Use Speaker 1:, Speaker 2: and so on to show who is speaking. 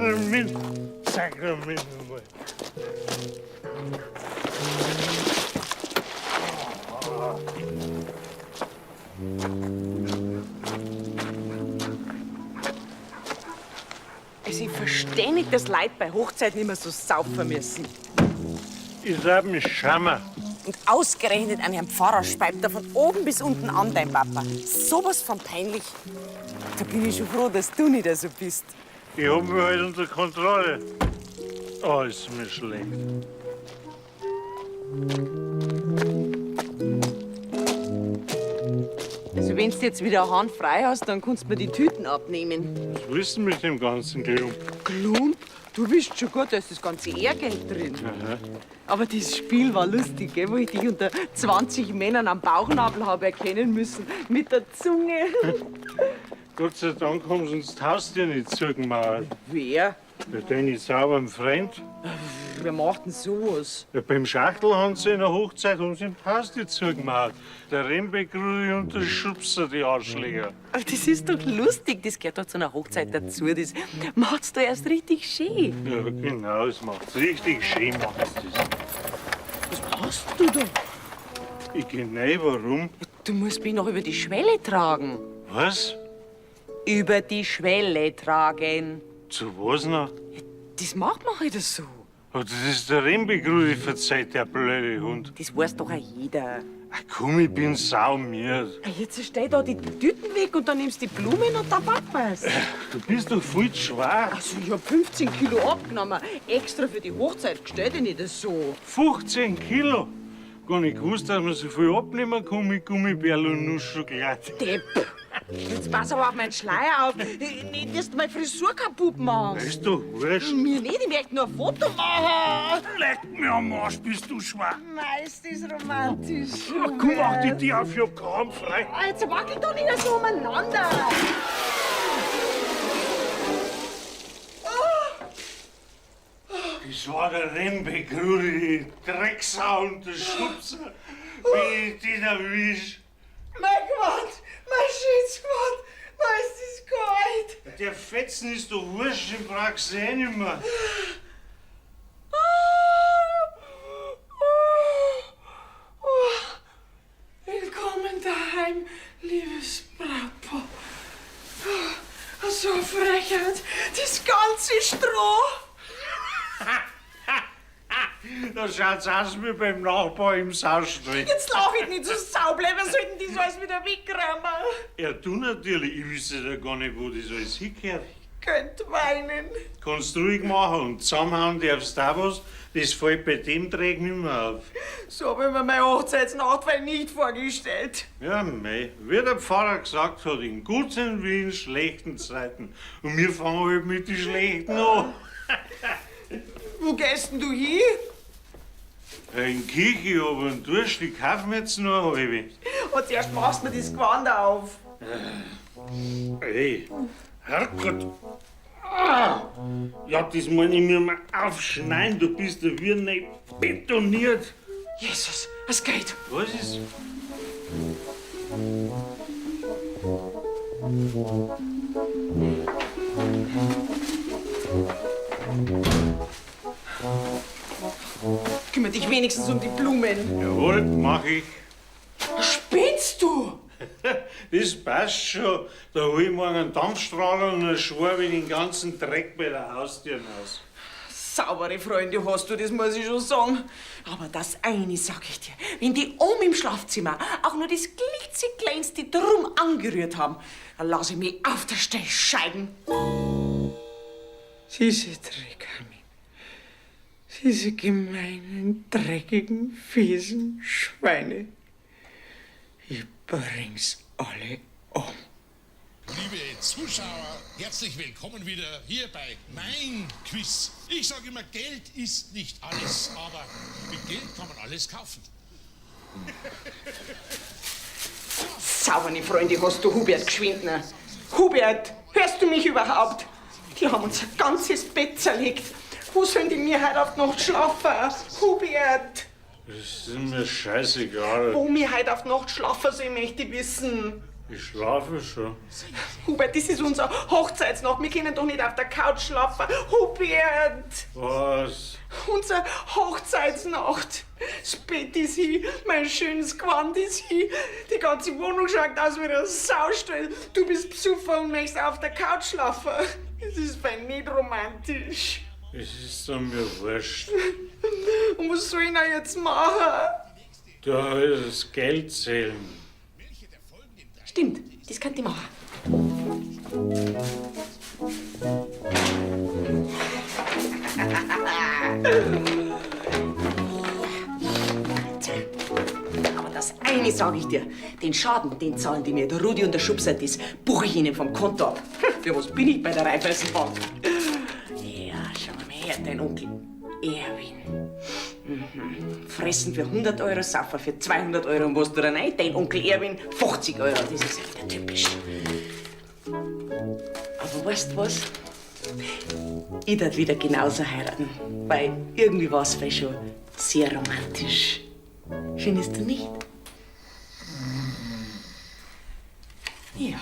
Speaker 1: Sakrament, Sakrament nochmal.
Speaker 2: Also ich verstehe nicht, dass Leute bei Hochzeiten immer so saufen müssen.
Speaker 1: Ich darf mich schämen.
Speaker 2: Und ausgerechnet an Herrn Pfarrer speibt er von oben bis unten an, dein Papa. Sowas von peinlich. Da bin ich schon froh, dass du nicht so bist.
Speaker 1: Ich hab mich halt unter Kontrolle. Oh, ist mir schlecht.
Speaker 2: Also wenn du jetzt wieder eine Hand frei hast, dann kannst du mir die Tüten abnehmen.
Speaker 1: Was willst du mit dem ganzen Klump?
Speaker 2: Klump? Du bist schon gut, da ist das ganze Ehrgeld drin. Aber das Spiel war lustig, gell, wo ich dich unter 20 Männern am Bauchnabel habe erkennen müssen. Mit der Zunge.
Speaker 1: Gott sei Dank haben sie uns das Haustier nicht zugemauert.
Speaker 2: Wer?
Speaker 1: Ja, deine sauberen Freund.
Speaker 2: Wer macht denn sowas?
Speaker 1: Ja, beim Schachtel haben sie in der Hochzeit haben sie im Haustier zugemauert. Der Rembeck-Rudi und der Schubser, die Arschlöcher.
Speaker 2: Aber das ist doch lustig, das gehört doch zu einer Hochzeit dazu. Das macht's doch erst richtig schön.
Speaker 1: Ja, genau, das macht's richtig schön, macht's das.
Speaker 2: Was machst du da?
Speaker 1: Ich geh rein, warum?
Speaker 2: Du musst mich noch über die Schwelle tragen.
Speaker 1: Was?
Speaker 2: Über die Schwelle tragen.
Speaker 1: Zu was noch?
Speaker 2: Das macht man halt so.
Speaker 1: Oh, das ist der Rembeck-Rudi, verzeiht, der blöde Hund.
Speaker 2: Das weiß doch auch jeder.
Speaker 1: Ach komm, ich bin saumiert.
Speaker 2: Jetzt stell da die Tüten weg und dann nimmst du die Blumen und dann packen wir's.
Speaker 1: Du bist doch viel zu schwach.
Speaker 2: Also, ich hab 15 Kilo abgenommen. Extra für die Hochzeit. Stell dich nicht so.
Speaker 1: 15 Kilo? Gar nicht gewusst, dass man so viel abnehmen kann mit Gummibärl und Nussschokolade.
Speaker 2: Depp. Jetzt pass aber auf meinen Schleier auf. Nicht, dass du meine Frisur kaputt machst.
Speaker 1: Ist doch wurscht.
Speaker 2: Mir nicht, ich möchte nur ein Foto machen.
Speaker 1: Leck mir am Arsch, bist du schwach.
Speaker 2: Mei, ist das romantisch.
Speaker 1: Ach, komm, mach die Tür auf, ich hab kaum frei.
Speaker 2: Ah, Jetzt wackel doch nicht so umeinander.
Speaker 1: Das war der Rembeck, Rudi, die Drecksau und der Schubser. Wenn ich dich erwisch.
Speaker 2: Mein Gott, mein schönes Gott, mei, ist das kalt.
Speaker 1: Der Fetzen ist doch wurscht, den brauchst du eh nicht mehr.
Speaker 2: Willkommen daheim, liebes Brautpaar. So eine Frechheit, das ganze Stroh.
Speaker 1: Da schaut's aus wie beim Nachbar im Saustall.
Speaker 2: Jetzt lauf ich nicht so saublöd, wir sollten die so alles wieder wegräumen.
Speaker 1: Ja, du natürlich. Ich wüsste ja gar nicht, wo das alles hingehört.
Speaker 2: Könnt weinen.
Speaker 1: Kannst ruhig machen und zusammenhauen darfst du auch was. Das fällt bei dem Dreck nicht mehr auf.
Speaker 2: So habe ich mir meine Hochzeitsnacht nicht vorgestellt.
Speaker 1: Ja, mei. Wie der Pfarrer gesagt hat, in guten wie in schlechten Zeiten. Und wir fangen halt mit den schlechten an.
Speaker 2: Wo gehst denn du hin?
Speaker 1: Ja, in die Küche, aber einen Durst, ich kauf mir jetzt noch eine halbe.
Speaker 2: Und zuerst machst du mir das Gewand auf.
Speaker 1: Ey, Herrgott. Ah, ja, das meine ich mir mal aufschneiden. Du bist ja wie nicht betoniert.
Speaker 2: Jesus, es geht.
Speaker 1: Was ist?
Speaker 2: Kümmer dich wenigstens um die Blumen.
Speaker 1: Jawohl, mach ich.
Speaker 2: Spinnst du?
Speaker 1: Das passt schon. Da hol ich morgen einen Dampfstrahler und dann schwab ich den ganzen Dreck bei der Haustür aus.
Speaker 2: Saubere Freunde hast du, das muss ich schon sagen. Aber das eine sag ich dir, wenn die oben im Schlafzimmer auch nur das klitzekleinste Drum angerührt haben, dann lass ich mich auf der Stelle scheiden.
Speaker 3: Diese Dreckhammen. Diese gemeinen, dreckigen, fiesen Schweine. Ich bring's alle um.
Speaker 4: Liebe Zuschauer, herzlich willkommen wieder hier bei Mein Quiz. Ich sage immer, Geld ist nicht alles, aber mit Geld kann man alles kaufen.
Speaker 2: Saubere Freunde hast du, Hubert Gschwindner. Hubert, hörst du mich überhaupt? Die haben unser ganzes Bett zerlegt. Wo sollen die mir heute auf die Nacht schlafen? Hubert!
Speaker 1: Das ist mir scheißegal.
Speaker 2: Wo mir heute auf die Nacht schlafen soll, möchte ich wissen.
Speaker 1: Ich schlafe schon.
Speaker 2: Hubert, das ist unser Hochzeitsnacht. Wir können doch nicht auf der Couch schlafen. Hubert!
Speaker 1: Was?
Speaker 2: Unser Hochzeitsnacht. Das Bett ist hin, mein schönes Gewand ist hin. Die ganze Wohnung schaut aus wie ein Saustall. Du bist besoffen und möchtest auf der Couch schlafen. Das ist fein nicht romantisch.
Speaker 1: Es ist doch mir wurscht.
Speaker 2: Und was soll ich denn jetzt machen?
Speaker 1: Da ist das Geld zählen.
Speaker 2: Stimmt, das könnte ich machen. Aber das eine sage ich dir. Den Schaden, den zahlen die mir. Der Rudi und der Schubser, das buche ich ihnen vom Konto ab. Für was bin ich bei der Raiffeisenbank? Ja, schau mal her, dein Onkel Erwin. Mhm. Fressen für 100 Euro, Saufen für 200 Euro und was du da rein? Dein Onkel Erwin 50 Euro. Das ist ja wieder typisch. Aber weißt du was? Ich würd wieder genauso heiraten, weil irgendwie war's vielleicht schon sehr romantisch. Findest du nicht? Ja.